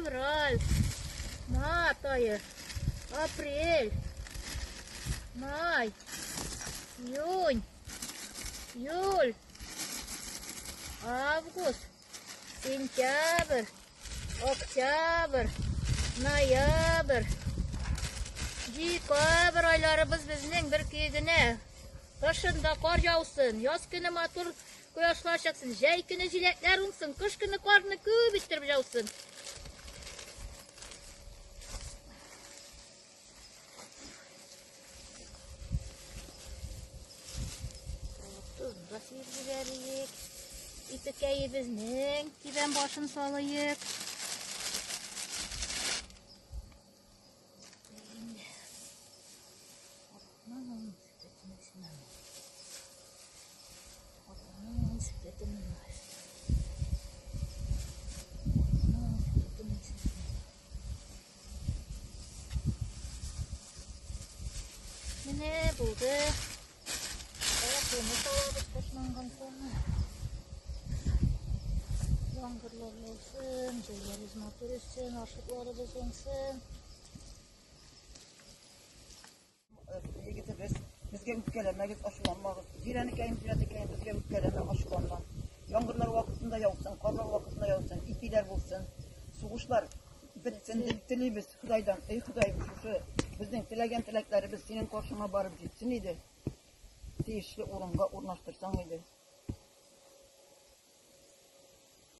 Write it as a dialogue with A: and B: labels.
A: Февраль, март ае, апрель, май, июнь, июль, август, сентябрь, октябрь, ноябрь, декабрь айларыбыз безнең бер көе генә. Кышында кар яусын, яз көне матур кояшлар чыксын, җәй көне җиләкләр уңсын, кыш көне карны күп иттереп яусын. Тозны да сибеп җибәрик. Ипекәебезнең кибән башын салыйк. Менә булды. Суны салабыз, ташланган суны. Яңгырлар яусын, җәйләребез матур үссен, ашлыкларыбыз уңсын.
B: Егетебез, безгә үпкәләмәгез, ачуланмагыз. Зирәнекәем, зирәнекәем, безгә үпкәләмә, ачуланма. Яңгырлар вакытында яусын, карлар вакытында яусын, ипиләр булсын. Сугышлар бетсен дип телибез Ходайдан. Эй, Ходаем, шушы безнең теләгән теләкләребез синең каршыңа барып җитсен иде. Тиешле урынга урнаштырсаң иде.